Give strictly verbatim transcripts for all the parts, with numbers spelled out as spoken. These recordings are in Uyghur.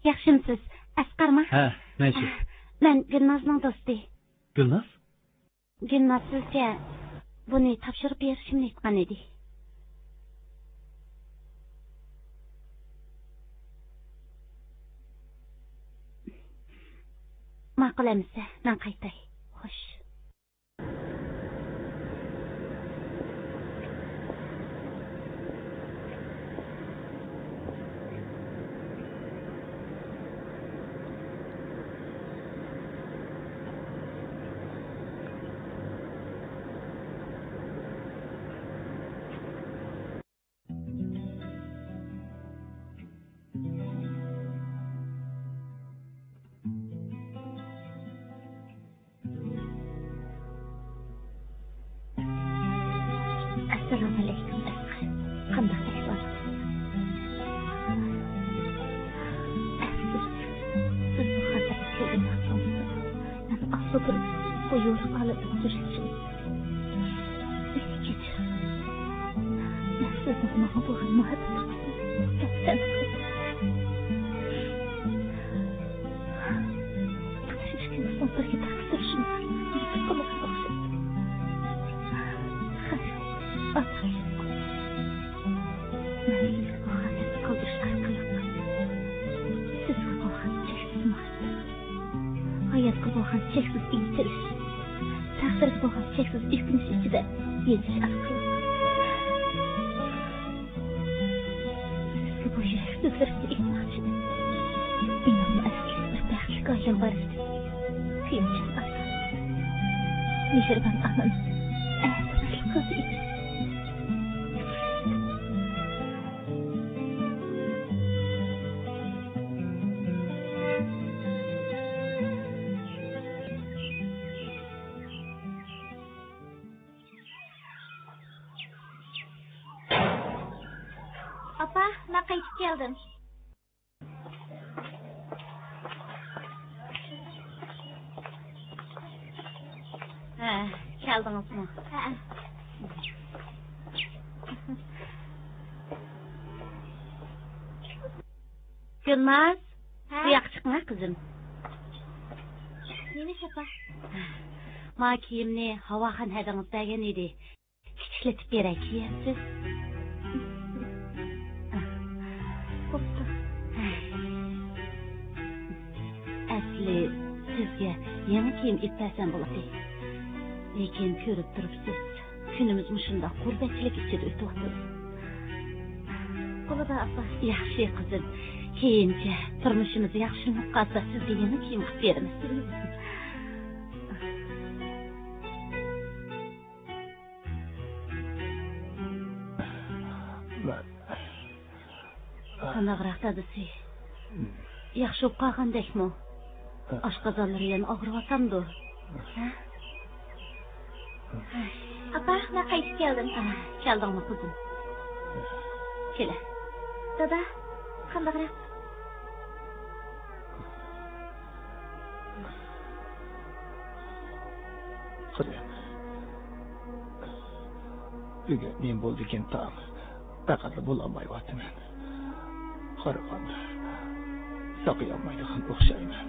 ياخشىمسىز؟ ئەسقەرما؟ ھە، مەن شۇ. مەن گۈلنازنىڭ دوستى. گۈلناز؟ گۈلناز سىزگە بۇنى تاپشۇرۇپ بېرىشىمنى ئېيتقان ئىدى. ماقۇل ئەمىسە، مەن قايتاي. خوش. ئەسسالامۇئەلەيكۇم، ئەسقەر. قانداق ئەھۋال؟ ئەپسۇس، سىز بۇ خەۋەرنى كۆرگەن ۋاقتىڭىزدا مەن ئاپپا بىر بۇ يورۇق ئالەمدىن كۆچۈپ چىقتىم. مېنى كەچۈرۈڭ. مەن سىزنىڭ ماڭا بولغان مۇھەببىتىڭىزنى كۆپتەن قىلدىم. ئىككىمىزنىڭ بىرگە تەقسىرلىشىمىز نېسىپ بولغان ئوخشايدۇ. خەير، ئازراق يېتىپ قويۇڭ. مەن سىزگە بۇ خەۋەرنى قالدۇرۇش ئارقىلىق سىزگە بولغان چەكسىز مۇھەببەت، ھاياتقا بولغان چەكسىز ئىنتىلىش، تەقدىرگە بولغان چەكسىز ئۆكۈنۈش ئىچىدە يېتىش ئارقىلىق سىزگە بۇ يۈرەك سۆزلىرىمنى ئېيتماقچىمەن. مېنىڭمۇ ئەسلىدە بىر بەختلىك ئائىلەم بار ئىدى. كۆيۈمچان ئاتا، مېھرىبان ئانام ئەتە ۋەپات قىلدى. ئاپا، مەن قايتىپ كەلدىم. ھە، كەلدىڭىزمۇ؟ ھە. گۈلناز، ھە؟ بۇ ياققا چىقىڭە، قىزىم. نېمە ئىش، ئاپا؟ ما كىيىمنى ھاۋاخان ھەدىڭىز بەرگەن ئىدى. ئىشلىتىپ بېرەي، كىيەرسىز. بوپتۇ. ئەسلى سىزگە يېڭى كىيىم ئېلىپ بەرسەم بولاتتى. لېكىن كۆرۈپ تۇرۇپسىز، كۈنىمىز مۇشۇنداق غۇربەتچىلىك ئىچىدە ئۆتۈۋاتىدۇ. بولىدۇ، ئاپا. ياخشى، قىزىم. كېيىنچە تۇرمۇشىمىز ياخشىلىنىپ قالسا، سىزگە يېڭى كىيىم قىلىپ بېرىمىز. مەن قانداقراق دادىسى؟ ياخشى بولۇپ قالغاندەكمۇ؟ ئاشقازانلىرى يەنە ئاغرىۋاتامدۇ؟ ھە؟ ئاپا، مەن قايتىپ كەلدىم. ئا، كەلدىڭمۇ، قىزىم؟ كېلە. دادا، قانداقراق؟ قىزىم، بۈگۈن نېمە بولدىكىن تاڭ؟ تاقەتلا بولالمايۋاتىمەن. قارىغاندا ساقىيالمايدىغان ئوخشايمەن.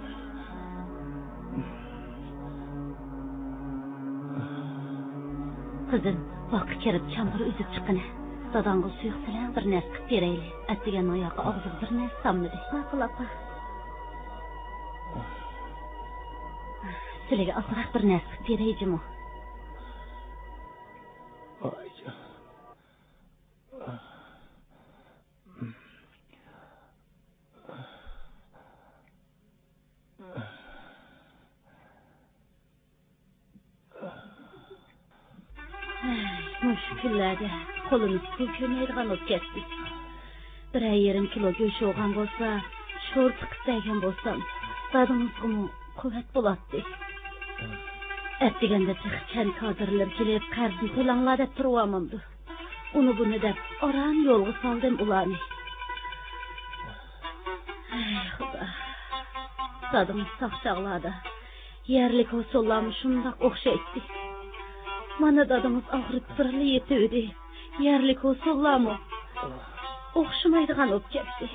قىزىم، باغقا كىرىپ چامغۇر ئۈزۈپ چىققىنە. داداڭغا سۇيۇق سەلەڭ بىر نەرسە قىلىپ بېرەيلى. ئەتىگەننىڭ ياقى ئاغزىغا بىر نەرسە سالمىدى. ماقۇل، ئاپا. سىلىگە ئازراق بىر نەرسە قىلىپ بېرەي جۇمۇ. ئايجان. مۇشۇ كۈنلەردە قولىمىز پۇل كۆرمەيدىغان بولۇپ كەتتى. بىرەر يېرىم كىلو گۆش بولغان بولسا، شورپا قىلىپ بەرگەن بولسام، دادىڭىزغىمۇ قۇۋۋەت بولاتتى. ئەتىگەندە تېخى چەن كادىرلىرى كېلىپ، قەرزنى تۆلەڭلار دەپ تۇرۇۋالمامدۇ؟ ئۇنى بۇنى دەپ ئاران يولغا سالدىم ئۇلارنى. ھەي خۇدا، دادىڭىز ساق چاغلاردا يەرلىك ھوسۇللارمۇ شۇنداق ئوخشايتتى. مانا دادىڭىز ئاغرىپ بىرلا يېتىۋىدى. يەرلىك ھوسۇللارمۇ ئوخشىمايدىغان بولۇپ كەتتى.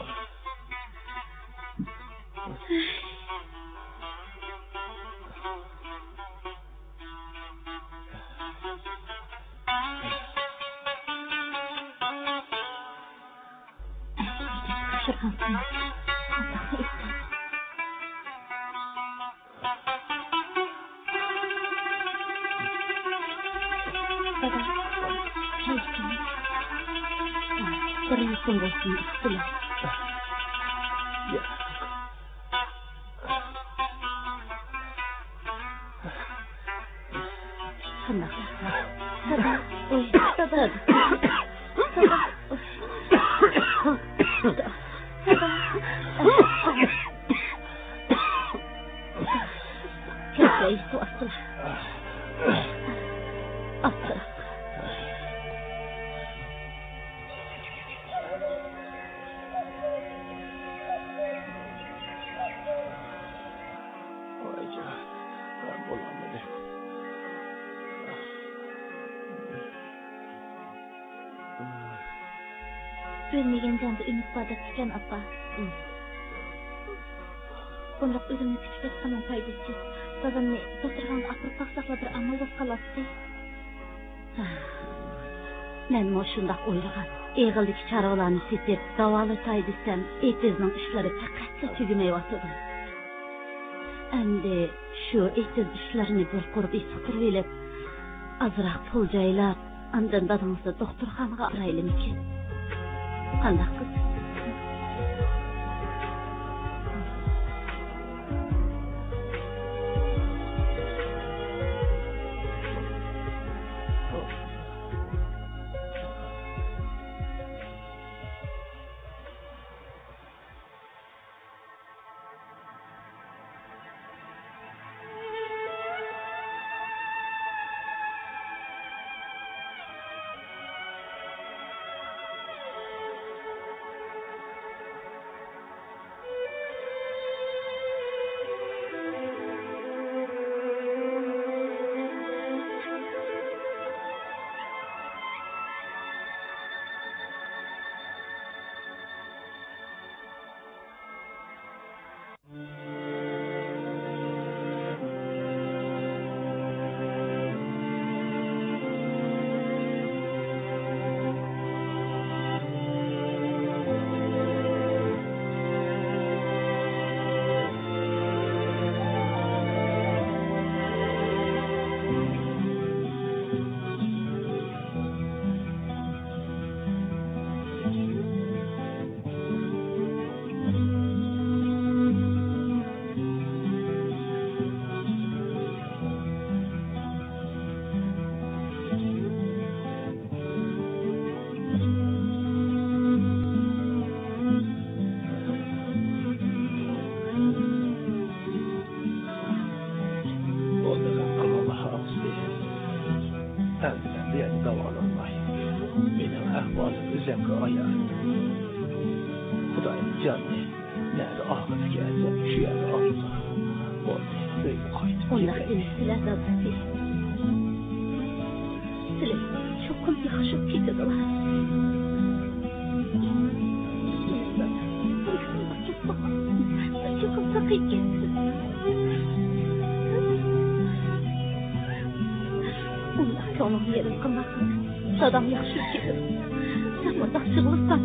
بىر يۈز سوم بولسۇن، ئىككىسىلا. قانداق؟ دادا. ئوي، دادا. دادا. دادا. دادا. كەتسە، ئېيتىپ ئاستىلا. ئاستىلا. ۋايجان، بولالمىدىم. ئۆلمىگەن جاندا ئۈمىد بار دەپتىكەن، ئاپا. بۇنداق ئۆلۈمنى كۈتۈپ ياتقاننىڭ پايدىسى يوق. دادامنى دوختۇرخانىغا ئاپىرىپ باقساقلا بىر ئامال بولۇپ قالاتتى. مەنمۇ شۇنداق ئويلىغان. ئېغىلدىكى چارۋىلارنى سېتىپ داۋالىتاي دېسەم، ئېتىزنىڭ ئىشلىرى پەقەتلا تۈگىمەيۋاتىدۇ. ئەمدى شۇ ئېتىز ئىشلىرىنى بىر قۇر بېسىقتۇرۇۋېلىپ، ئازراق پۇل جايلاپ، ئاندىن دادىڭىزنى دوختۇرخانىغا ئاپىرايلىمىكىن؟ قانداق قىلىسىز؟ بولدى، غەم قىلماڭلار، ئاپىسى. ئەمدى مەن بۇ يەردە داۋالانماي، مېنىڭ ئەھۋالىم ئۆزۈڭگە ئايان. خۇدايىم جاننى نەدە ئاغرىپ كەلسە، شۇ يەردە ئاغرىسۇن. بولدى، ئۆيگە قايتىپ ئۇنداق كېتەيلى. دېمەڭلار، دادىسى. سىلى چوقۇم ياخشى بولۇپ كېتىدىلا. چوقۇم ساقىيىپ كەتسۇن. ئۇنداق كۆڭلۈڭنى يېرىم قىلما. دادام ياخشى بولۇپ كېتىدۇ. سەن مۇنداق يىغلىساڭ،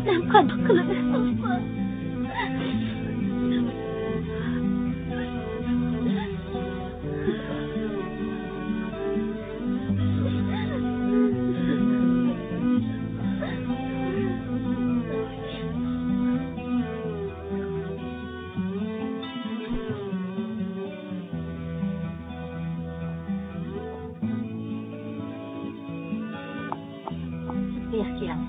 مەن قانداق قىلىمەن؟ سىز بۇ ياققا كېلىڭ.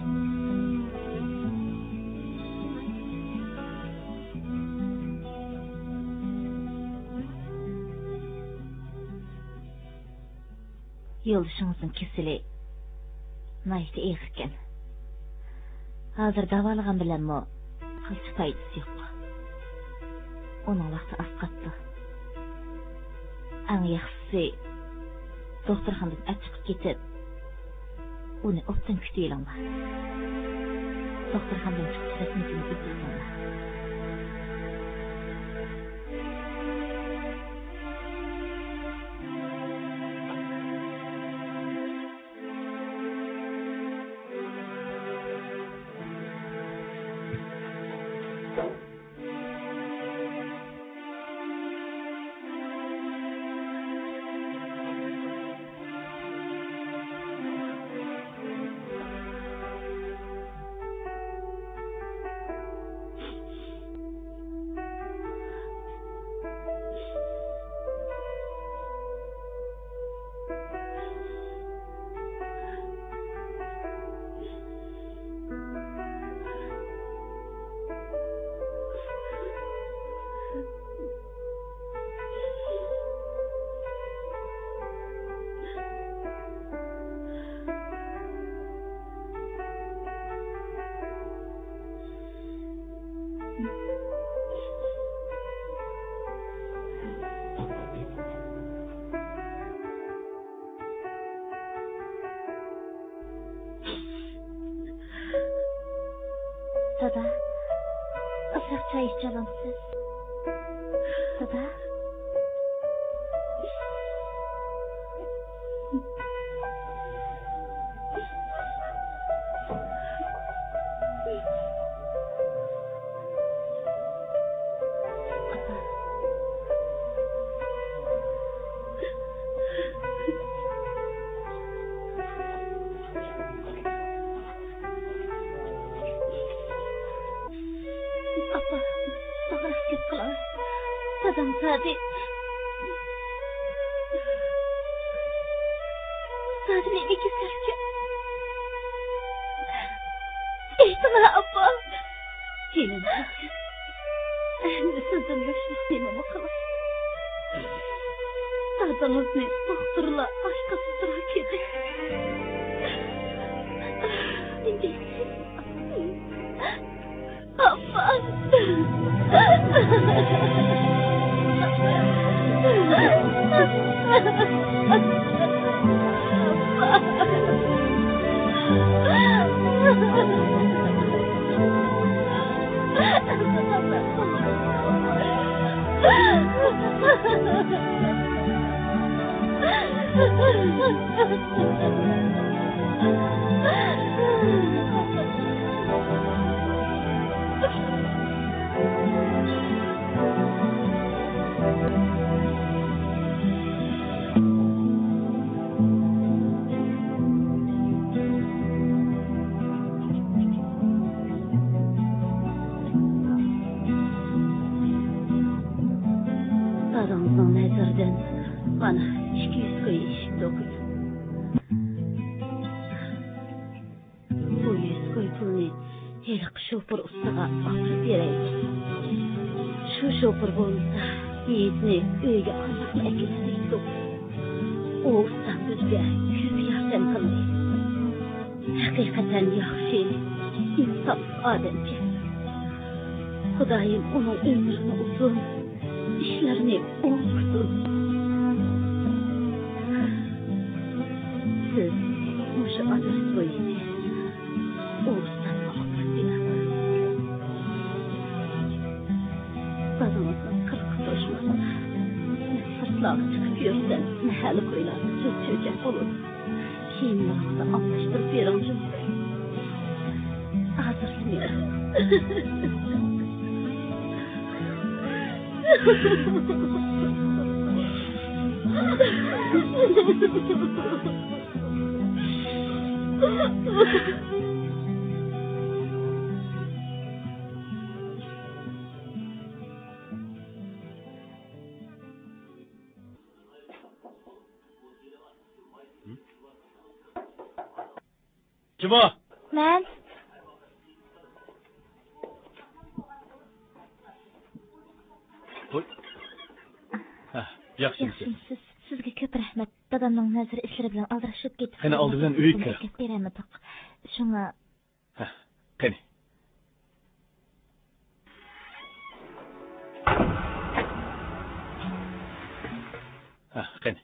يولدىشىڭىزنىڭ كېسىلى ناھايىتى ئېغىركەن. ھازىر داۋالىغان بىلەنمۇ قىلچە پايدىسى يوق. ئۇنىڭ ۋاقتى ئاز قاپتۇ. ئەڭ ياخشىسى، دوختۇرخانىدىن ئاچىقىپ كېتىپ، ئۇنى ئوبدان كۈتۈۋېلىڭلار. دوختۇرخانىدىن چىقىپ كېتىپ، مېنى ئۆتۈۋېتىڭلار. دادا، ئازراق چاي ئىچەلەمسىز؟ دادا. ئاپا، ئاغرىق گەپ قىلىڭ. دادام زادى، زادى نېمە كېسەلكەن؟ ئېيتىڭا، ئاپا. جېنىم، ئەمدى سىزدىن باشقا نېمىمۇ قىلىڭ؟ دادىڭىزنى دوختۇرلار ئاشقازىنىدىن كېدى. ئاپا. دادىڭىزنىڭ نەزىرىدىن مانا ئىككى يۈز كوي ئېشىپتۇ، قىزىم. بۇ يۈز كوي پۇلنى ھېلىقى شوپۇر ئۇستىغا ئاپىرىپ بېرەيلى. شۇ شوپۇر بولمىسا، يىگىتنى ئۆيگە قانداقمۇ ئەكېلىپ بېرىدۇ؟ ئۇ ئۇستام بىزگە كۆپ ياردەم قىلدى. ھەقىقەتەن ياخشى، ئىنساپلىق ئادەمكەن. خۇدايىم ئۇنىڭ ئۆمرىنى ئۇزۇن، ئىشلىرىنى ئوڭ قىلسۇن. سىز مۇشۇ ئادرېس بويىچە ئۇ ئۇستازغا ئاپىرىپ بېرىڭ. دادىڭىزنىڭ قىلىقى توشمىسۇن. مەن سىرتلارغا چىقىپ يۈرسەم، مەھەللە كويلاردا سۆز چۆچەك بولىدۇ. كىيىملىرىڭىزنى ئالماشتۇرۇپ بېرىڭ جۇمۇ. ھازىرلا مېڭىڭ. جۇمۇ! مەن. ھوي. ھە، ياخشىمۇسىز؟ ياخشىمۇسىز؟ سىزگە كۆپ رەھمەت. دادامنىڭ نەزىر ئىشلىرى بىلەن ئالدىراش بولۇپ كېتىپ، قېنى، ئالدى بىلەن ئۆيگە كىرىڭ. ئەكەپ بېرەلمىدۇق. شۇڭا. ھە، قېنى. ھە، قېنى.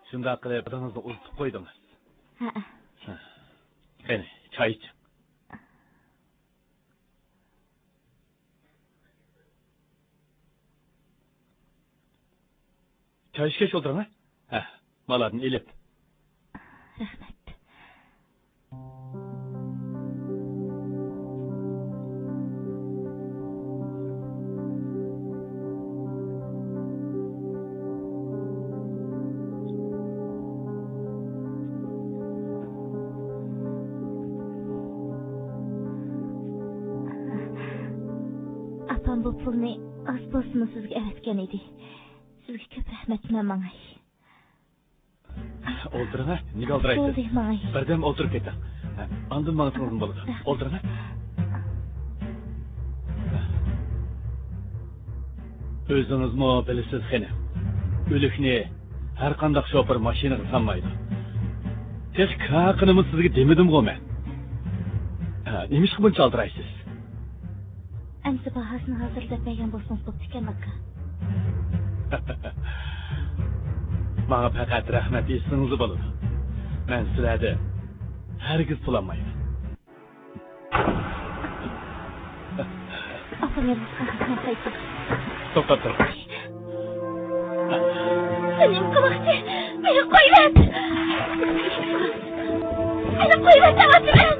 شۇنداق قىلىپ دادىڭىزنى ئۇزىتىپ قويدىڭىز. ھەئە. قېنى، چاي ئىچىڭ. چاي ئىچكەچ ئولتۇرۇڭ، ھە؟ ھە، مالاردىن ئېلىپ. رەھمەت. ئاپام بۇ پۇلنى ئاز بولسىمۇ سىزگە ئەۋەتكەن ئىدى. سىزگە كۆپ رەھمەت، مەن ماڭاي. ئولتۇرۇڭ، ھە؟ نېگە ئالدىرايسىز؟ بولدى، ماڭاي. بىردەم ئولتۇرۇپ كېتىڭ. ھە، ئاندىن ماڭسىڭىزمۇ بولىدۇ. ئولتۇرۇڭ، ھە؟ ئۆزىڭىزمۇ بىلىسىز خېنىم، ئۆلۈكنى ھەر قانداق شوپۇر ماشىنىغا سالمايدۇ. تېخى كاقىنىمۇ سىزگە دېمىدىمغۇ مەن؟ ھە، نېمىشقا بۇنچە ئالدىرايسىز؟ ئەمدى باھاسىنى ھازىر دەپ بەرگەن بولسىڭىز بوپتىكەن، ئاكا. ماڭا پەقەت رەھمەت ئېيتسىڭىزلا بولىدۇ. مەن سىلەردىن ھەرگىز پۇل ئالمايمەن. ئاپام يالغۇز قالغان قايتىپ. توختاپ تۇر. سەن نېمە قىلماقچى؟ مېنى قويۇۋەت! مېنى قويۇۋەت دەۋاتىمەن!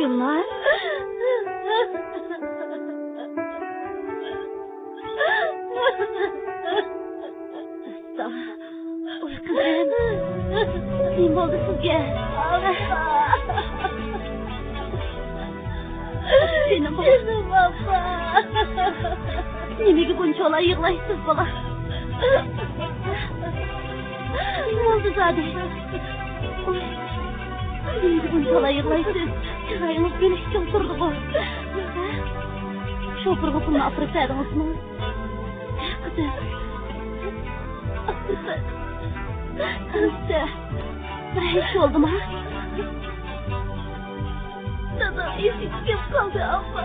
گۈلنار. ئۇستا، ۋاي قىزىم، نېمە بولدى سىزگە؟ جېنىم، جېنىم ئاپا. نېمىگە بۇنچىۋالا يىغلايسىز، بالا؟ نېمە بولدى زادى؟ نېمىگە بۇنچىۋالا يىغلايسىز؟ چىرايىڭىز گۈل ئىچىڭ تۇرىدىغۇ. شوپۇرغا پۇلنى ئاپىرىپ بەردىڭىزمۇ؟ قىزىم. قىزچە. بىر ئىش بولدىما؟ دادام ئېسىگە كېلىپ قالدى، ئاپا.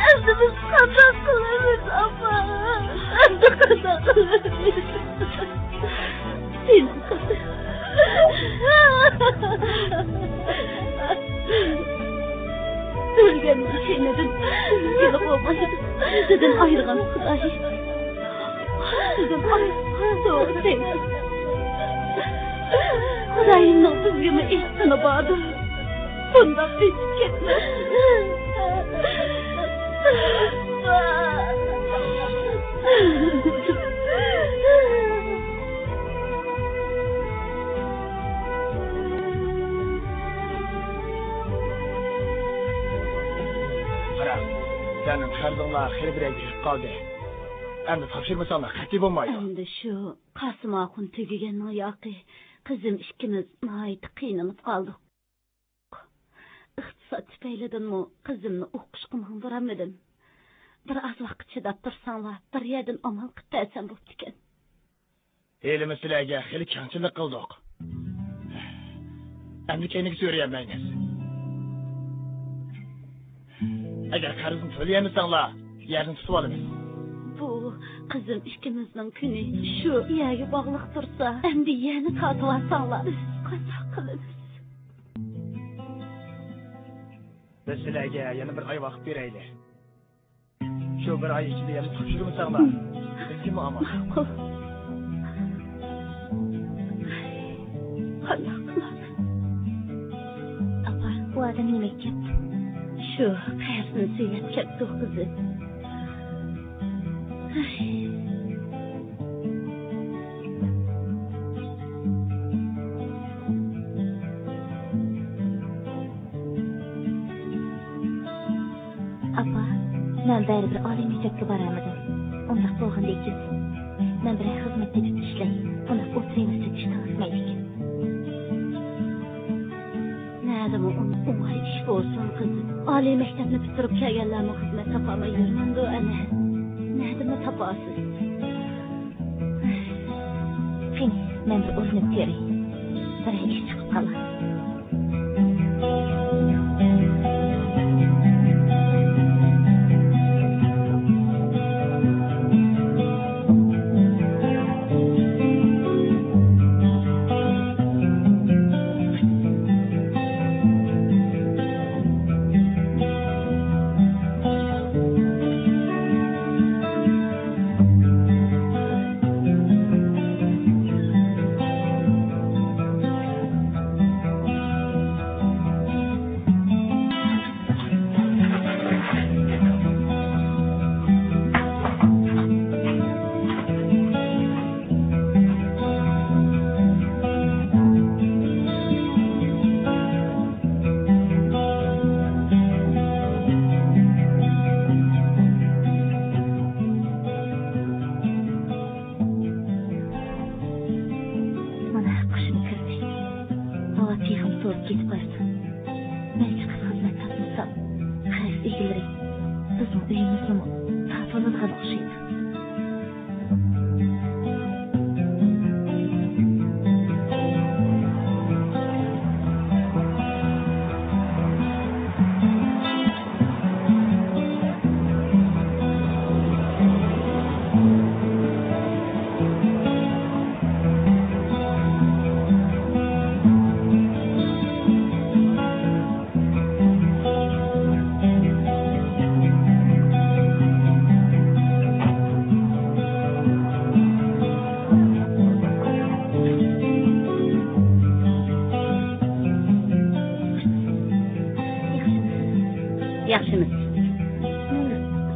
ئەمدى بىز قانداق قىلىمىز، ئاپا؟ ئەمدى قانداق قىلىمىز؟ سېنىڭ قىزىڭ. ئۆلگەننىڭ كەينىدىن ئۆلگىلى بولمايدۇ. بىزدىن ئايرىغان خۇداي. بىزدىن ئايرىغان توغرا دەيدۇ. خۇدايىمنىڭ بىزگىمۇ ئېھسىنى باردۇر. بۇنداق ئۆتۈپ كەتمەس. قارا، سەنىڭ قەرزىڭلار خېلى بىرەرگە كىرىپ قالدى. ئەمدى تاپشۇرمىساڭلار قەتئىي بولمايدۇ. ئەمدى شۇ قاسىم ئاخۇن تۈگىگەننىڭ ياقى، قىزىم ئىككىمىز ناھايىتى قىينىلىپ قالدۇق. ئىقتىساد تۈپەيلىدىنمۇ قىزىمنى ئوقۇشقا ماڭدۇرالمىدىم. بىر ئاز ۋاقىت چىداپ تۇرساڭلار، بىر يەردىن ئامال قىلىپ بەرسەم بوپتىكەن. ھېلىمۇ سىلەرگە خېلى كەڭچىلىك قىلدۇق. ئەمدى كەينىگە سۈرۈۋەرمەيمىز. ئەگەر قەرزنى تۆلىيەلمىسەڭلار، يەرنى تۇتۇۋالىمىز. بۇ قىزىم ئىككىمىزنىڭ كۈنى شۇ يەرگە باغلىق تۇرسا، ئەمدى يەرنى تارتىۋالساڭلار، بىز قانداق قىلىمىز؟ بىز سىلەرگە يەنە بىر ئاي ۋاقىت بېرەيلى. شۇ بىر ئاي ئىچىدە يەنە تاپشۇرمىساڭلار، بىزگىمۇ ئامان. ماقۇل. قانداق قىلارمەن؟ ئاپا، ئۇ ئادەم نېمە كەپتۇ؟ شۇ قەرزنى سۆيەپ كەپتۇ، قىزىم. ئاپا، مەن بەرىبىر ئالىي مەكتەپكە بارالمىدىم. ئۇنداق بولغاندىكىن، مەن بىرەر خىزمەت تېپىپ ئىشلەي، ئۇنداق ئولتۇرۇۋەرسەك ئىش تاپمايدىكەن. نەدىمۇ ئۇنىڭ ئوڭاي ئىش بولسۇن، قىزىم. ئالىي مەكتەپنى پۈتتۈرۈپ كەلگەنلەرمۇ خىزمەت تاپالماي يۈرمەمدۇ، ئەنە؟ نەدىمۇ تاپاسىز؟ قېنى، مەن بىر ئۇرۇنۇپ كۆرەي. بىرەر ئىش چىقىپ قالا. مانا، قىشمۇ كىردى. ھاۋا تېخىمۇ سوۋۇپ كېتىپ بارىدۇ. مەن چىقىپ خىزمەت تاپمىسام، قەرز ئىگىلىرى بىزنىڭ ئۆيىمىزنىمۇ تارتىۋالىدىغان ئوخشايدۇ. ياخشىمۇ؟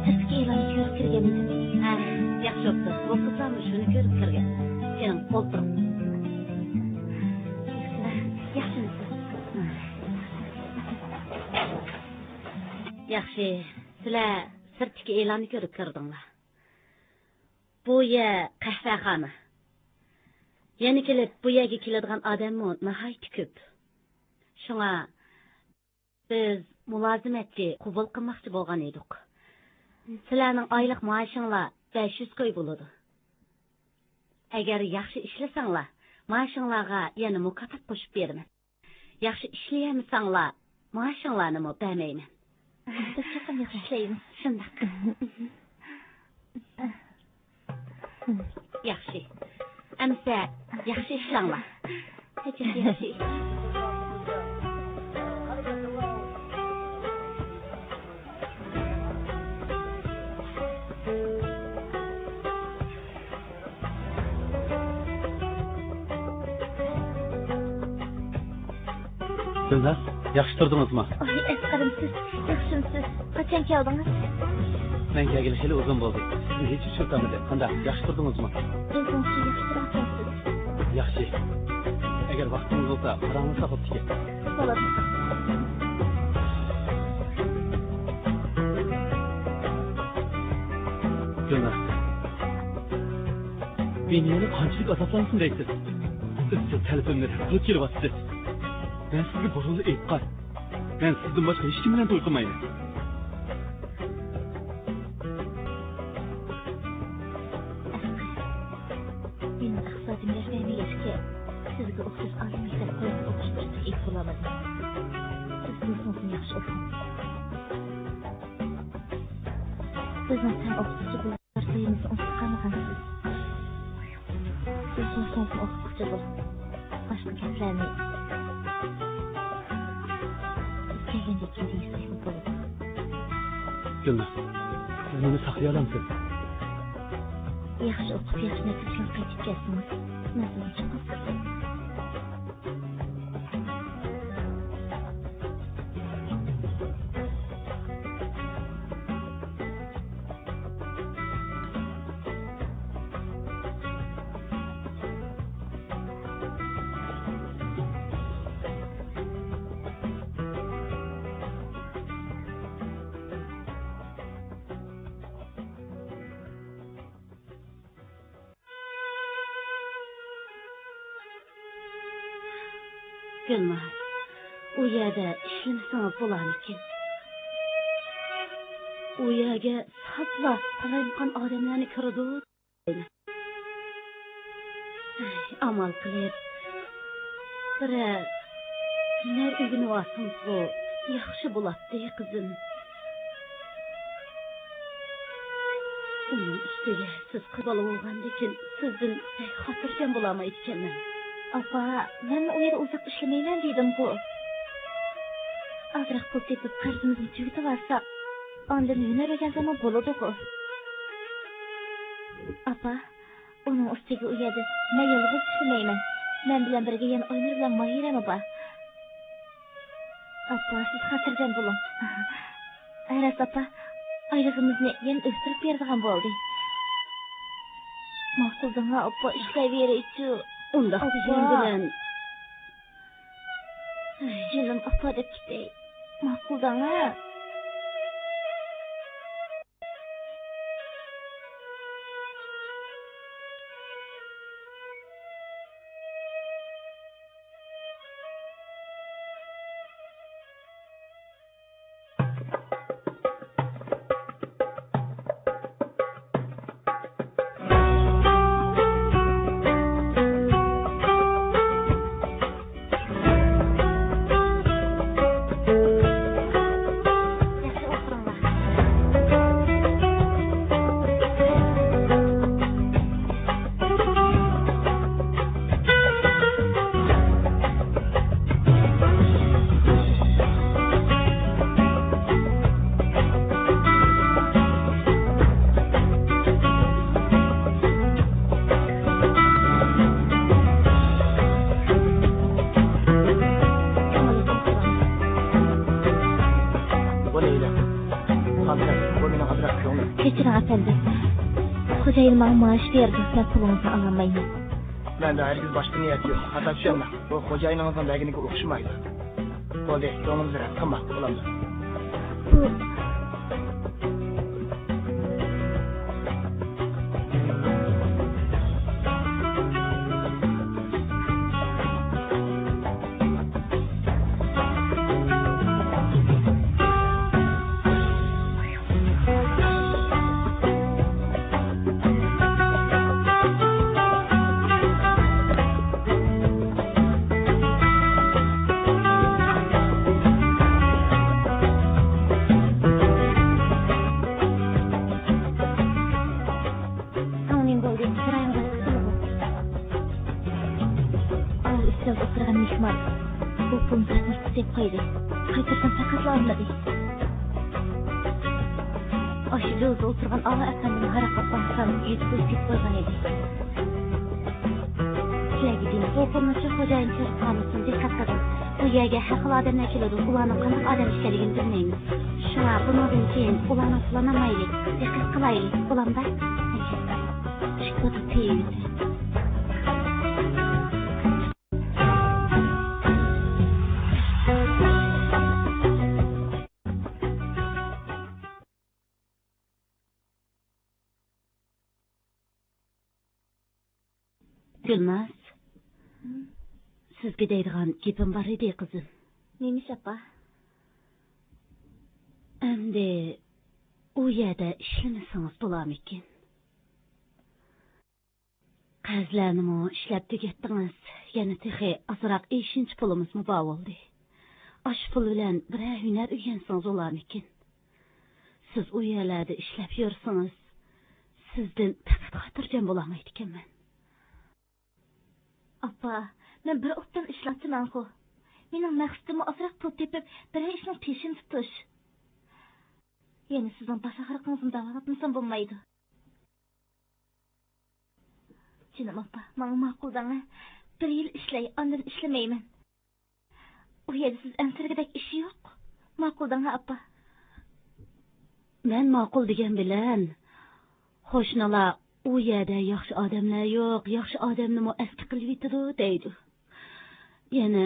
سىرتتىكى ئېلاننى كۆرۈپ كىرگەن ئىدىم. ھە، ياخشى بوپتۇ. بۇ قىزلارمۇ شۇنى كۆرۈپ كىرگەن. كېلىڭ، ئولتۇرۇڭ. ياخشىمۇسىز؟ ياخشى. سىلەر سىرتتىكى ئېلاننى كۆرۈپ كىردىڭلار. بۇ يەر قەھۋەخانا. يەنە كېلىپ بۇ يەرگە كېلىدىغان ئادەممۇ ناھايىتى كۆپ. شۇڭا بىز مۇلازىمەتچى قوبۇل قىلماقچى بولغان ئىدۇق. سىلەرنىڭ ئايلىق مائاشىڭلار بەش يۈز كوي بولىدۇ. ئەگەر ياخشى ئىشلىسەڭلار، مائاشىڭلارغا يەنە مۇكاپات قوشۇپ بېرىمەن. ياخشى ئىشلىيەلمىسەڭلار، مائاشىڭلارنىمۇ بەرمەيمەن. بىز چوقۇم ياخشى ئىشلەيمىز. شۇنداق. ياخشى. ئەمىسە ياخشى ئىشلەڭلار. ياخشى. گۈلناز، ياخشى تۇردىڭىزمۇ؟ ئاي، ئەسقەرىم، سىز ياخشىمۇسىز؟ قاچان كەلدىڭىز؟ مەن كەلگىلى خېلى ئۇزۇن بولدى. سىزنى ھېچ ئۇچرىتالمىدىم. قانداق، ياخشى تۇردىڭىزمۇ؟ ئۆزىڭىزچە ياخشى تۇرۇۋاتامسىز؟ ياخشى. ئەگەر ۋاقتىڭىز بولسا، قاراڭلىساق بوپتىكەن. بولىدۇ. گۈلناز، مېنى يەنە قانچىلىك ئازابلانسۇن دەيسىز؟ ئىزچىل تەلىپىمنى رەت قىلىپ كېلىۋاتىسىز. مەن سىزگە بۇرۇنلا ئېيتقان، مەن سىزدىن باشقا ھېچكىم بىلەن توي قىلمايمەن. مېنىڭ ئىقتىسادىم يەتمەيدىكەن، سىزگە ئوخشاش ئالىي مەكتەپ قويۇپ ئوقۇشقا ئىگە بولالمىدىم. سىز بىلسىڭىزمۇ ياخشى ئوقۇڭ. بىزنىڭ پەن ئوقۇتقۇچى بولۇپ، بىر تېمىسى ئۇنتۇپ قالمىغانسىز. سىز بىلسىڭىزمۇ ئوقۇتقۇچى بولۇپ، باشقا گەپلەرنى بىز كەلگەندە كېيىن دېيىشسەكمۇ بولىدۇ. گۈلناز، سىز مېنى ساقلىيالامسىز؟ ياخشى ئوقۇپ، ياخشى نەتىجە بىلەن قايتىپ كەلسىڭىز، مەن سىزنى چوقۇم ساقلايمەن. گۈلناز، ئۇ يەردە ئىشلىمىسىڭىز بولارمىكىن؟ ئۇ يەرگە ساپلا قالايمىقان ئادەملەرنى كىرىدۇ. ئەي، ئامال قىلىپ، بىرەر ھۈنەر ئۆگىنىۋالسىڭىزغۇ ياخشى بولاتتى، قىزىم. ئۇنىڭ ئۈستىگە سىز قىز بالا بولغاندىكىن سىزدىن بەك خاتىرجەم بولالمايدىكەنمەن. ئاپا، مەنمۇ ئۇ يەردە ئۇزاق ئىشلىمەيمەن دېدىمغۇ. ئازراق پۇل تېپىپ قەرزىمىزنى تۈگىتىۋالساق، ئاندىن ھۈنەر ئۆگەنسەممۇ بولىدىغۇ. ئاپا، ئۇنىڭ ئۈستىگە ئۇ يەردە مەن يالغۇز ئىشلىمەيمەن. مەن بىلەن بىرگە يەنە ئاينۇر بىلەن ماھىرەمۇ بار. ئاپا، سىز خاتىرجەم بولۇڭ. ئايراس ئاپا ئايلىقىمىزنى يەنە ئۆستۈرۈپ بېرىدىغان بولدى. ماقۇل دەڭە ئاپا، ئىشلەۋېرەيچۇ. ئۇنداق ئاپا. دېگەن بىلەن. جېنىم ئاپا دەپ كېتەي. ماقۇل دەڭە. بولى ئەيلە. خانىم، بۇ مېنىڭ ئازراق كۆڭلۈم. كەچۈرۈڭ ئەپەندىم. خوجايىن ماڭا مائاش بېرىدۇ، مەن پۇلىڭىزنى ئالالمايمەن. مەندە ھەرگىز باشقا نىيەت يوق. خاتا چۈشەنمەڭ. بۇ خوجايىنىڭىزنىڭ بەرگىنىگە ئوخشىمايدۇ. بولدى، كۆڭلىڭىزنى رەت قىلماڭ، بولامدۇ؟ بۇ ساڭا نېمە بولدى؟ چىرايىڭغا سىقىلغۇ. ئاۋۇ ئۈستەلدە ئولتۇرغان مېھمان بۇ پۇلنى تارتماستىن سېلىپ قويدى. قايتۇرسام پەقەتلا ئالمىدى. ئاشۇ جوزىدا ئولتۇرغان ئاغا ئەپەندىمۇ ھاراققا بارسام يۈز كۆز كېتىپ قويغان ئىدى. سىلەرگە دېمىسە، بۇ پۇلنى شۇ خوجايىن كۆرۈپ قالمىسۇن، دىققەت قىلىڭ. بۇ يەرگە ھەر خىل ئادەملەر كېلىدۇ، ئۇلارنىڭ قانداق ئادەم ئىكەنلىكىنى بىلمەيمىز. شۇڭا بۇنىڭدىن كېيىن ئۇلارنىڭ پۇلىنى ئالمايلى، دىققەت قىلايلى، بولامدا؟ ئىشىك بولدى، تېيىۋېتە. گۈلناز، سىزگە دەيدىغان گېپىم بار ئىدى، قىزىم. نېمىش، ئاپا؟ ئەمدى ئۇ يەردە ئىشلىمىسىڭىز بولارمىكىن؟ قەرزلەرنىمۇ ئىشلەپ تۈگەتتىڭىز، يەنە تېخى ئازراق ئېشىنچا پۇلىمىزمۇ بار بولدى. ئاشۇ پۇل بىلەن بىرەر ھۈنەر ئۆگەنسىڭىز بولارمىكىن؟ سىز ئۇ يەرلەردە ئىشلەپ يۈرسىڭىز، سىزدىن پەقەت خاتىرجەم بولالمايدىكەنمەن. ئاپا، مەن بىر ئوبدان ئىشلەپتىمەنغۇ. مېنىڭ مەقسىتىممۇ ئازراق پۇل تېپىپ، بىرەر ئىشنىڭ پېشىنى تۇتۇش. يەنە سىزنىڭ باش ئاغرىقىڭىزنى داۋالاتمىسام بولمايدۇ. جېنىم ئاپا، ماڭا ماقۇل دەڭە. بىر يىل ئىشلەي، ئاندىن ئىشلىمەيمەن. ئۇ يەردە سىز ئەنسىرىگۈدەك ئىش يوق. ماقۇل دەڭە، ئاپا. مەن ماقۇل دېگەن بىلەن، قوشنىلار ئۇ يەردە ياخشى ئادەملەر يوق، ياخشى ئادەمنىمۇ ئەسكى قىلىۋېتىدۇ دەيدۇ. يەنە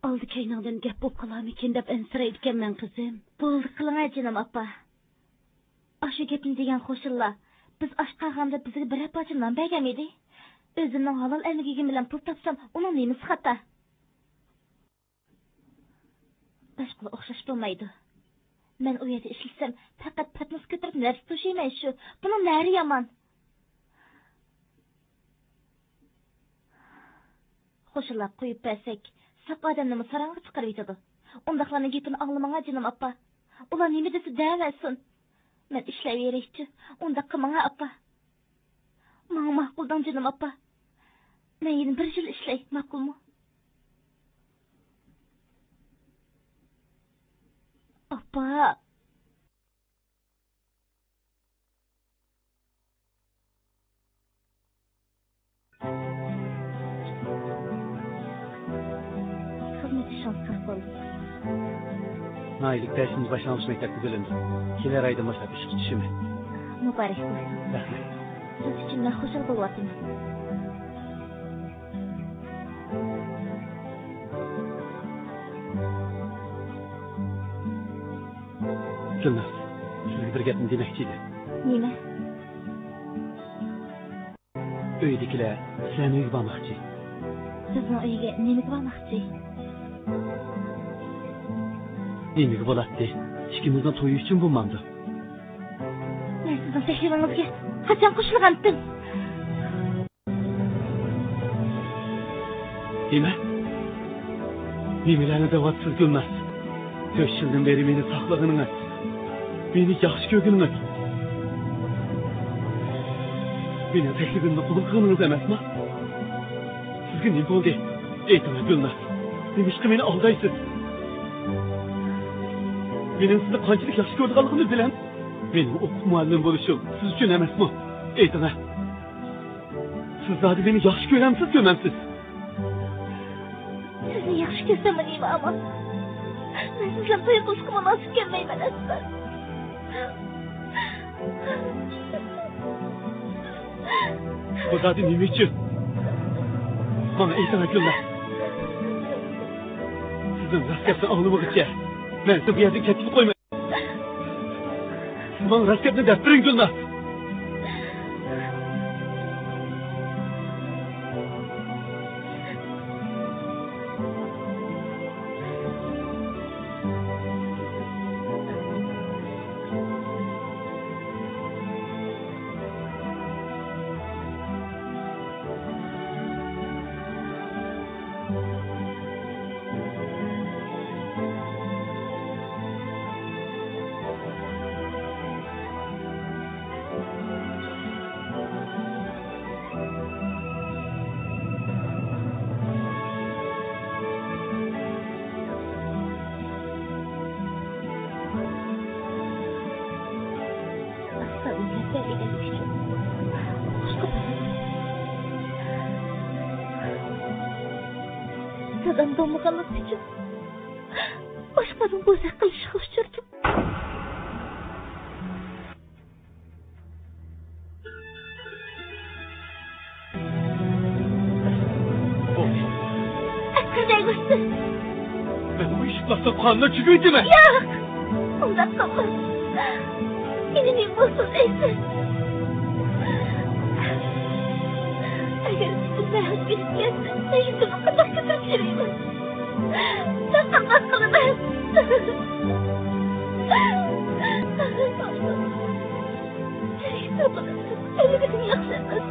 ئالدى كەينىڭدىن گەپ بولۇپ قالارمىكىن دەپ ئەنسىرەيدىكەنمەن، قىزىم. بولدى قىلىڭە، جېنىم ئاپا. ئاشۇ گەپنى دېگەن قوشنىلار بىز ئاچ قالغاندا بىزگە بىرەر پارچە نان بەرگەنمىدى؟ ئۆزۈمنىڭ ھالال ئەمگىكىم بىلەن پۇل تاپسام، ئۇنىڭ نېمىسى خاتا؟ باشقىلار ئوخشاش بولمايدۇ. مەن ئۇ يەردە ئىشلىسەم، پەقەت پەتنۇس كۆتۈرۈپ نەرسە توشۇيمەن شۇ. بۇنىڭ نەرى يامان؟ قوشۇنلار قويۇپ بەرسەك، ساق ئادەمنىمۇ ساراڭغا چىقىرىۋېتىدۇ. ئۇنداقلارنىڭ گېپىنى ئاڭلىماڭا، جېنىم ئاپا. ئۇلار نېمە دېسە دەۋەرسۇن. مەن ئىشلەۋېرەيچۇ. ئۇنداق قىلماڭا، ئاپا. ماڭا ماقۇل دەڭ، جېنىم ئاپا. مەن يەنە بىر يىل ئىشلەي، ماقۇلمۇ؟ ئاپا. خىزمەت ئىشىڭىز قىلىپ بولدى. ناھىيەلىك بەشىنچى باشلانغۇچ مەكتەپكە بۆلۈندۈم. كېلەر ئايدىن باشلاپ ئىشقا چۈشىمەن. مۇبارەك بولسۇن. رەھمەت. سىز ئۈچۈن مەن خۇشال بولۇۋاتىمەن. گۈلناز، سىزگە بىر گەپنى دېمەكچى ئىدىم. نېمە؟ ئۆيدىكىلەر سىلەرنىڭ ئۆيگە بارماقچى. بىزنىڭ ئۆيگە نېمىگە بارماقچى؟ نېمىگە بولاتتى؟ ئىككىمىزنىڭ تويى ئۈچۈن بولمامدۇ؟ مەن سىزنىڭ تەكلىپىڭىزگە قاچان قوشۇلغانتىم؟ نېمە؟ نېمىلەرنى دەۋاتىسىز، گۈلناز؟ تۆت يىلدىن بېرى مېنى ساقلىغىنىڭىز، مېنى ياخشى كۆرگىنىڭىز، مېنىڭ تەكلىپىمنى قوبۇل قىلغىنىڭىز ئەمەسمۇ؟ سىزگە نېمە بولدى؟ ئېيتىڭ، گۈلناز. نېمىشقا مېنى ئالدايسىز؟ مېنىڭ سىزنى قانچىلىك ياخشى كۆرىدىغانلىقىمنى بىلەم. مېنىڭ ئوقۇپ مۇئەللىم بولۇشۇم سىز ئۈچۈن ئەمەسمۇ؟ ئېيتىڭە. سىز زادى مېنى ياخشى كۆرەمسىز، كۆرمەمسىز؟ سىزنى ياخشى كۆرسەممۇ نېمە ئامان؟ مەن سىز بىلەن توي قىلىشقا مۇناسىپ كەلمەيمەن ئەسلا. بۇ زادى نېمە ئۈچۈن؟ ماڭا ئېيتىڭ، گۈلناز. سىزدىن راست گەپنى ئاڭلىمىغۇچە مەن سىزنى بۇ يەردىن كەتكىلى قويمايمەن. سىز ماڭا راست گەپنى دەپ بېرىڭ، گۈلناز. دادام بولمىغانلىقى ئۈچۈن باشقىلارنىڭ بوزەك قىلىشىغا ئۇچرىدىم. ئەسقەر دەيمەن. مەن بۇ ئىشىك باستۇرۇپ قانۇننى چۈشۈرۈۋېتىمەن. ياق! ئۇنداق قىلما. مېنى نېمە بولسۇن دەيسەن؟ ئەگەر بۇنداق ھەقىقەت كەلسە، مەن يۈزۈمنى قانداق كۆتۈرۈپ يۈرەيمەن؟ مەن قانداق قىلىمەن؟ ئۆلگىنىم ياخشى ئەمەس.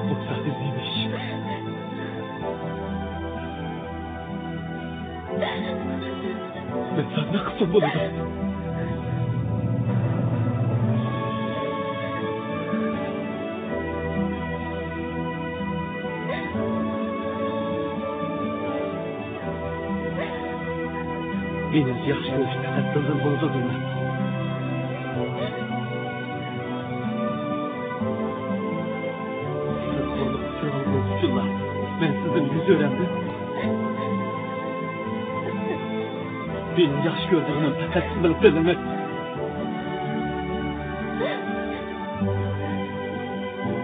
بۇ زادى نېمە ئىش؟ مەن زادى نېمە قىلسام بولىدۇ؟ مېنى ياخشى كۆرۈش پەقەت بىردىن بولىدۇ دەيمەن. سىز قۇرلۇق ئۈچۈنلا مەن سىزدىن يۈز ئۆرەمدىم. مېنى ياخشى كۆرىدىغىنىم پەقەت سىزنىڭ دىلىڭىز.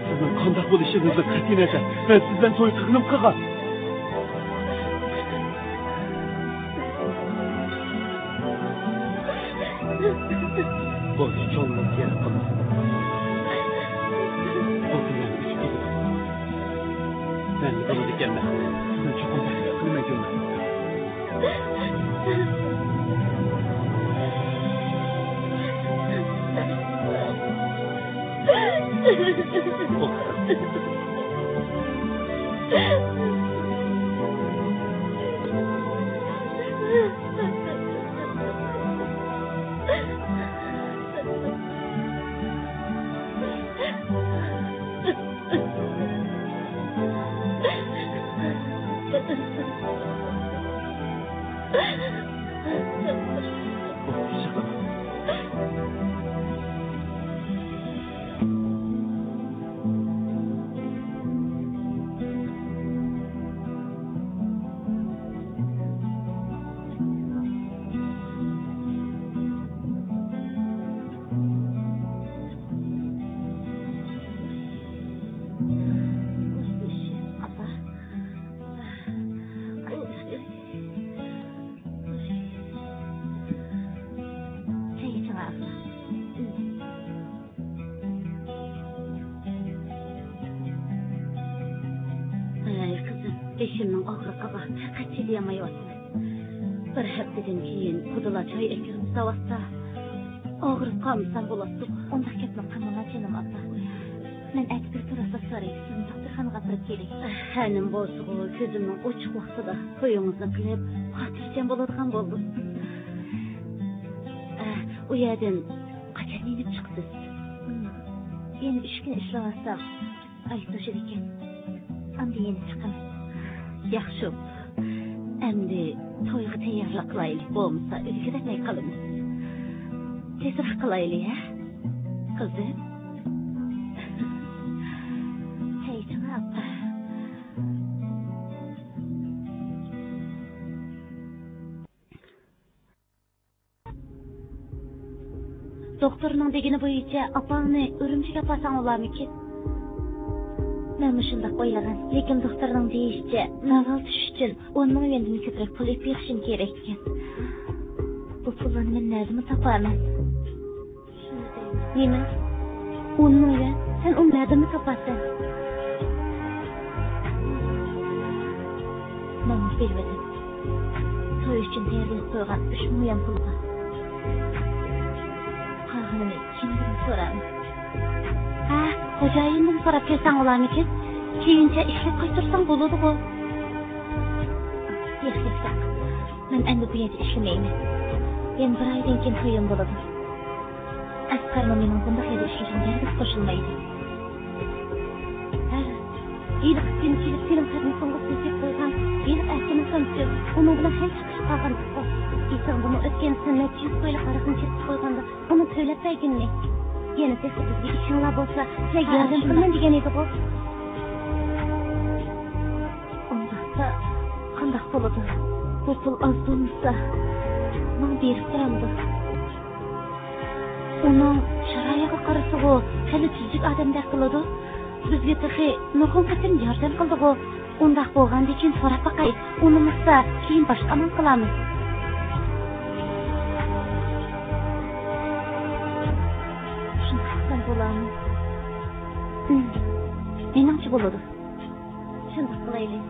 سىزنىڭ قانداق بولۇشىڭىزدىن قەتئىينەزەر، مەن سىز بىلەن توي قىلغىنىم قىلغان. بولدى، چوڭلۇق يەنە قىلماڭ. بۇ كۈنلەرنى ئۆتۈپ كېتىپ مەن بولىدىكەنمەن. بۈگۈن چوقۇم تەھلىل قىلىمەن، گۈلنار. ھەي، قىزىم، بېشىمنىڭ ئاغرىقىغا پەقەت چىدىيالمايۋاتىمەن. بىر ھەپتىدىن كېيىن خۇدىلا چاي ئەكىرىپ ساۋاتسا، ئاغرىپ قالمىسام بولاتتىغۇ. ئۇنداق گەپنى قىلمىڭا، جېنىم ئاپا. مەن ئەتە بىر كۇرسلۇق سوراي، سىزنى دوختۇرخانىغا ئاپىرىپ كېلەي. ھە، نېمە بولسىغۇ، كۆزۈمنىڭ ئوچۇق ۋاقتىدا تويىڭىزنى قىلىپ، خاتىرجەم بولىدىغان بولدۇم. ئە، ئۇ يەردىن قاچان يېنىپ چىقىسىز؟ يەنە ئۈچ كۈن ئىشلەۋالسام، ئاي توشىدىكەن. ئاندىن يېنىپ چىقىمەن. ياخشى. ئەمدى تويغا تەييارلىق قىلايلى، بولمىسا ئۆيگە دەپمەي قالىمىز. تېزراق قىلايلى، ھە، قىزىم؟ ھەي، جانا ئاپا. دوختۇرنىڭ دېگىنى بويىچە ئاپاڭنى ئۈرۈمچىگە ئاپارساڭ بولارمىكىن؟ مەنمۇ شۇنداق ئويلىغان، لېكىن دوختۇرنىڭ دېيىشىچە، داۋالىتىش ئۈچۈن ئون مىڭ يۈەندىن كۆپرەك پۇل ئېلىپ بېرىشىم كېرەككەن. بۇ پۇللارنى مەن نەدىمۇ تاپارمەن؟ نېمە؟ ئون مىڭ يۈەن؟ سەن ئۇنى نەدىمۇ تاپارسەن؟ مەن بىلىۋىدىم. توي ئۈچۈن تەييارلاپ قويغان ئۈچ مىڭ يۈەن پۇل بار. قالغىنىنى كىمدىن سورايمەن؟ ھە، خوجايىندىن سوراپ كۆرسەڭ بولارمىكىن؟ كېيىنچە ئىشلەپ قايتۇرساڭ بولىدىغۇ. ياق، ياق، ياق. مەن ئەمدى بۇ يەردە ئىشلىمەيمەن. يەنە بىر ئايدىن كېيىن تويۇم بولىدۇ. ئەسقەرمۇ مېنىڭ بۇنداق يەردە ئىشلىشىمگە ھەرگىز قوشۇلمايدۇ. ھە، ھېلىقى كۈنى كېلىپ تېلېفوننى سېلىپ قويغان، ھېلىقى ئەركىنىڭ سانىسى ئۇنىڭ بىلەن ھەم چاقىرىشىپ قالغان. ئېسىڭدىمۇ، ئۆتكەن سەن نەچچە يۈز كويلۇق ھاراقنى چېكىپ قويغاندا، ئۇنى تۆلەپ بەرگىنىنى. يەنە تېخى بىزگە ئىشىڭلار بولسا، سىلەرگە ياردەم قىلىمەن دېگەن ئىدىغۇ. ئۇنداقتا قانداق بولىدۇ؟ بۇ پۇل ئاز بولمىسا، ماڭا بېرىپ تۇرامدۇ؟ ئۇنىڭ چىرايىغا قارىسىغۇ، خېلى تۈزۈك ئادەمدەك قىلىدۇ. بىزگە تېخى نۇرغۇن قېتىم ياردەم قىلدىغۇ. ئۇنداق بولغاندىكىن سوراپ باقاي. ئۇنىمىسا، كېيىن باشقا ئامال قىلارمىز. شۇنداق قىلسام بولارمۇ؟ مېنىڭچە بولىدۇ. شۇنداق قىلايلى.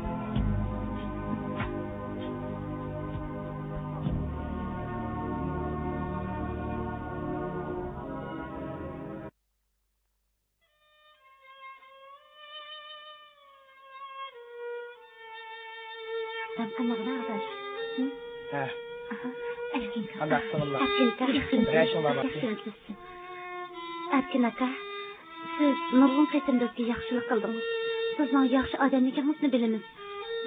ھە. ئەركىن ئاكا. قانداق سىڭىللار؟ ئەركىن ئاكا. بىرەر ئىشىڭلار بارمۇ؟ ئەركىن ئاكا، سىز نۇرغۇن قېتىم بىزگە ياخشىلىق قىلدىڭىز. سىزنىڭ ياخشى ئادەملىكىڭىزنى بىلىمىز.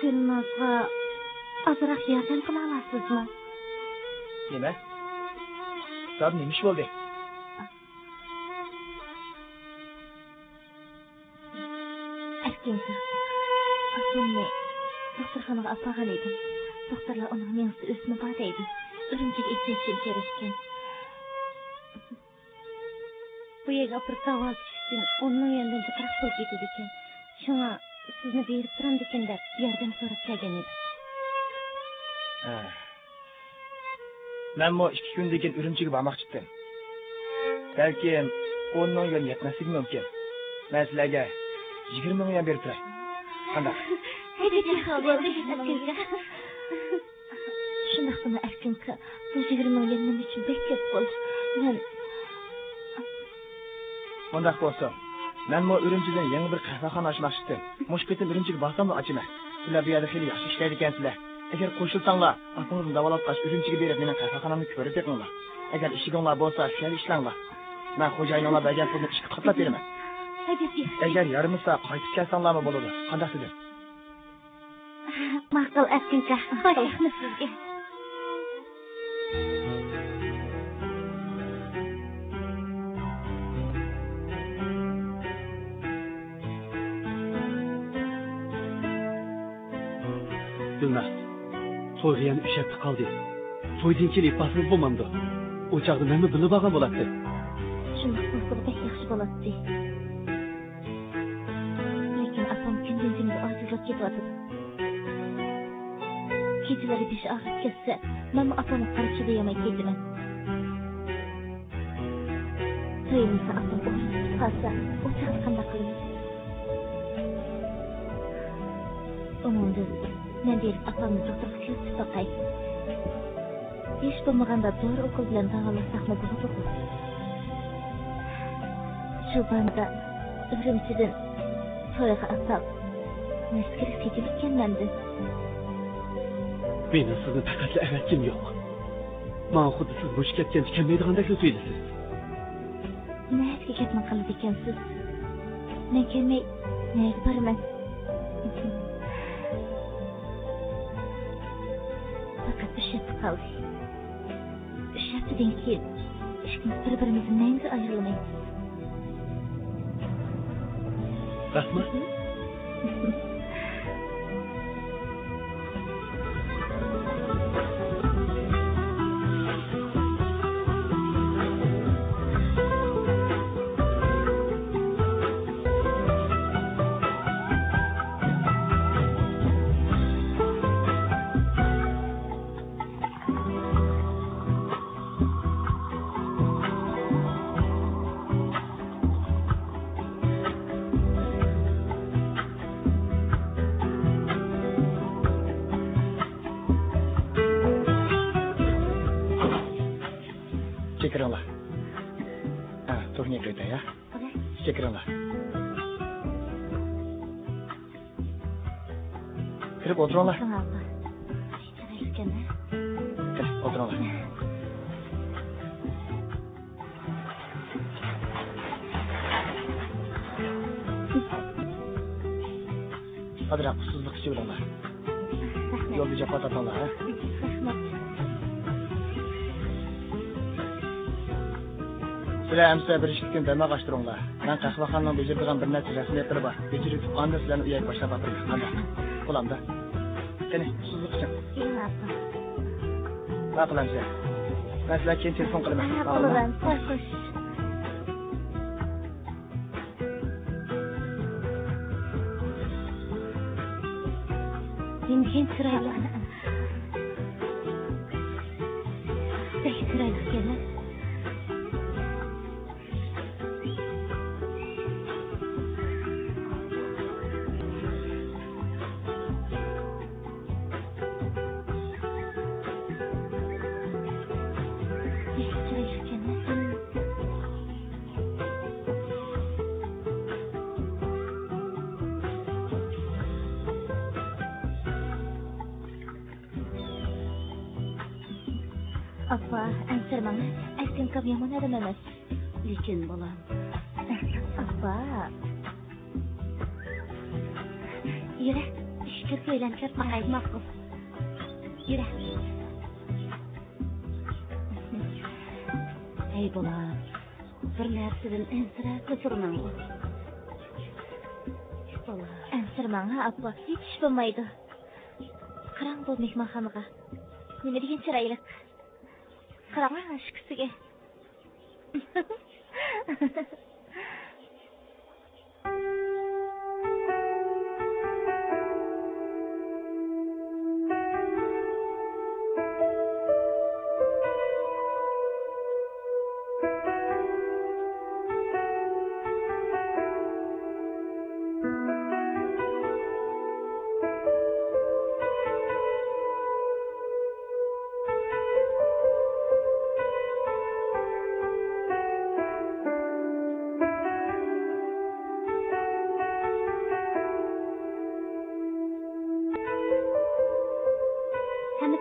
گۈلنازغا ئازراق ياردەم قىلالامسىزمۇ؟ نېمە؟ دادا، نېمە ئىش بولدى؟ ئەركىن ئاكا، ئاپامنى دوختۇرخانىغا ئاپارغان ئىدىم. دوختۇرلار ئۇنىڭ مېڭىسىدە ئۆسمە بار دەيدۇ. ئۈرۈمچىگە ئېلىپ بېرىشىم كېرەككەن. بۇ يەرگە ئاپىرىپ داۋالىتىش ئۈچۈن ئون مىڭ يۈەندىن جىقراق پۇل كېتىدىكەن. شۇڭا سىزنى بېرىپ تۇرامدىكىن دەپ ياردەم سوراپ كەلگەن ئىدىم. ھە. مەنمۇ ئىككى كۈندىن كېيىن ئۈرۈمچىگە بارماقچىدىم. بەلكىم ئون مىڭ يۈەن يەتمەسلىكى مۇمكىن. مەن سىلەرگە يىگىرمە مىڭ يۈەن بېرىپ تۇراي. قانداق؟ ھەيدە، دەرھال بولدى، ئەركىنكا. شۇنداقتىمۇ ئەركىنكا، بۇ يىگىرمە مىڭ يۈەن مەن ئۈچۈن بەك كۆپ پۇل. مەن ئۇنداق بولسا، مەنمۇ ئۈرۈمچىدىن يېڭى بىر قەھۋەخانا ئاچماقچىدىم. مۇشۇ قېتىم ئۈرۈمچىگە بارساملا ئاچىمەن. سىلەر بۇ يەردە خېلى ياخشى ئىشلەيدىكەنسىلەر. ئەگەر قوشۇلساڭلار، ئاپىڭىزنى داۋالاتقاچ، ئۈرۈمچىگە بېرىپ مېنىڭ قەھۋەخانامنى كۆرۈپ بېقىڭلار. ئەگەر ئىشىكىڭلار بولسا، شۇ يەردە ئىشلەڭلار. مەن خوجايىنىڭلار بەرگەن پۇلنى ئىككى قاتلاپ بېرىمەن. ئەگەر يارىمىسا، قايتىپ كەلسەڭلارمۇ بولىدۇ. قانداق دېدىم؟ ماقۇل، ئەركىنكا. خوش، رەھمەت سىزگە. گۈلناز، تويغا يەنە ئۈچ ھەپتە قالدى. تويدىن كېيىن ئېلىپ بارسىڭىز بولمامدۇ؟ ئۇ چاغدا مەنمۇ بىللە بارغان بولاتتى. شۇنداق بولسىغۇ بەك ياخشى بولاتتى. لېكىن ئاپام كۈندۈزى مېنى ئاجىزلاپ كېتىۋاتىدۇ. كېچىلىرى بېشى ئاغرىپ كەتسە، مەنمۇ ئاپامغا قاراپ چىدىيالماي كېتىمەن. تويۇمدا ئاپام ئورۇن تۇتۇپ قالسا، ئۇ چاغدا قانداق قىلىمىز؟ ئۇنىڭدىن مەن بېرىپ ئاپامنى دوختۇرغا كۆرسىتىپ باقاي. ھېچ بولمىغاندا دورا ئوكۇل بىلەن داۋالاتساقمۇ بولىدىغۇ. شۇ باندا ئۈرۈمچىدىن تويغا ئاپام نەرسە كېرەك دېگىنىكەن مەندىن. مېنىڭ سىزنى پەقەتلا ئەۋەتكۈم يوق. ماڭا خۇددى سىز مۇشۇ كەتكەنچە كەلمەيدىغاندەكلا تۇيۇلىسىز. نەگە كەتمەي قالىدىكەنسىز؟ مەن كەلمەي نەگە بارىمەن؟ پەقەت ئۈچ ھەپتە قالدى. ئۈچ ھەپتىدىن كېيىن ئىككىمىز بىر-بىرىمىزدىن مەڭگۈ ئايرىلمايمىز. راستمۇ؟ چېكىرىڭلار. ھە، تۇرنى قايتا، يا. چېكىرىڭلار. كىرىپ ئولتۇرۇڭلار. ئولتۇرۇڭ، ئاپا. چىرايلىق ئىكەن-دە. كىر، ئولتۇرۇڭلار. ئازراق ئۇسسۇزلۇق ئىچىۋېلىڭلار. رەھمەت. يولدا جاپا تارتىڭلار، ھە؟ رەھمەت. سىلەر ئەمسە بىر ئىككى كۈن دەم ئالغاچ تۇرۇڭلار. مەن قەھۋەخانىنىڭ بېجىرىدىغان بىر نەچچە رەسمىيەتلىرى بار. بېجىرىۋېتىپ، ئاندىن سىلەرنى ئۆيگە باشلاپ ئاپىرىمەن. قانداق؟ بولامدۇ؟ قېنى، ئۇسسۇزلۇق ئىچىڭ. ماقۇل ئەمسە. مەن سىلەرگە كېيىن تېلېفون قىلىمەن. ماقۇل. ماقۇل. خوش، خوش. نېمىدېگەن چىرايلىق. بەك چىرايلىق ئىكەن. ئاپا، ئەنسىرىمەڭ، ئەركىنكام يامان ئادەم ئەمەس. لېكىن بالام. ئاپا. يۈرە، ئىككى كۆركە ئۆيلەنكەپ باقايلى. ماقۇل. يۈرە. ھەي بالام، بىر نەرسىدىن ئەنسىرەپلا تۇرماڭغۇ. بالام. ئەنسىرىمەڭ ھە ئاپا، ھېچ ئىش بولمايدۇ. قاراڭ بۇ مېھمانخانىغا. نېمە دېگەن چىرايلىق. قاراڭلار ئىككىسىگە.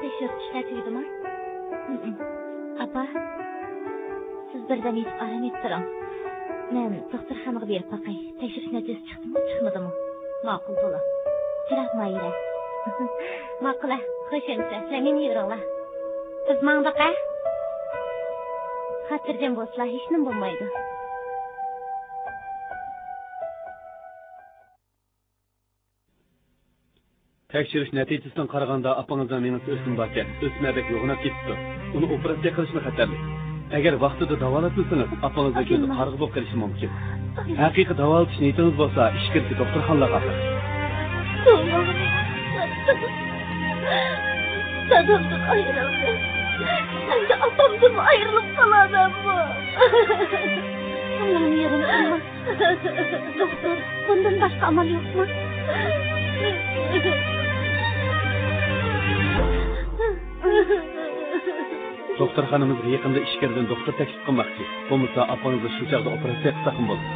تەكشۈرتۈشلەر تۈگىدىمۇ؟ ھىم. ئاپا، سىز بىردەم يېتىپ ئارام ئېلىپ تۇرۇڭ. مەن دوختۇرخانىغا بېرىپ باقاي. تەكشۈرۈش نەتىجىسى چىقتىمۇ، چىقمىدىمۇ؟ ماقۇل، بالا. جىراپ، ماھىرە. ماقۇل، ھە. خوش ئەمىسە، سىلەر مېنى يۈرۈڭلار. بىز ماڭدۇق، ھە؟ خاتىرجەم بولسىلا، ھېچنېمە بولمايدۇ. تەكشۈرۈش نەتىجىسىدىن قارىغاندا، ئاپىڭىزنىڭ مېڭىسى ئۆسمە باركەن، ئۆسمە بەك يوغىناپ كېتىپتۇ. ئۇنى ئوپېراتسىيە قىلىشمۇ خەتەرلىك. ئەگەر ۋاقتىدا داۋالاتمىسىڭىز، ئاپىڭىزنىڭ كۆزى قارىغۇ بولۇپ قېلىشى مۇمكىن. ھەقىقىي داۋالىتىش نىيىتىڭىز بولسا، ئىچكىرىكى دوختۇرخانىلارغا ئاپىرىڭ. دادامدىن ئايرىلدىم. ئەمدى ئاپامدىنمۇ ئايرىلىپ قالامەنمۇ؟ ئاللاھىم، يېرىم قىلما. دوختۇر، بۇندىن باشقا ئامال يوقمۇ؟ دوختۇرخانىمىزغا يېقىندا ئىچكىرىدىن دوختۇر تەكلىپ قىلماقچى. بولمىسا ئاپىڭىزنى شۇ چاغدا ئوپېراتسىيە قىلساقمۇ بولىدۇ.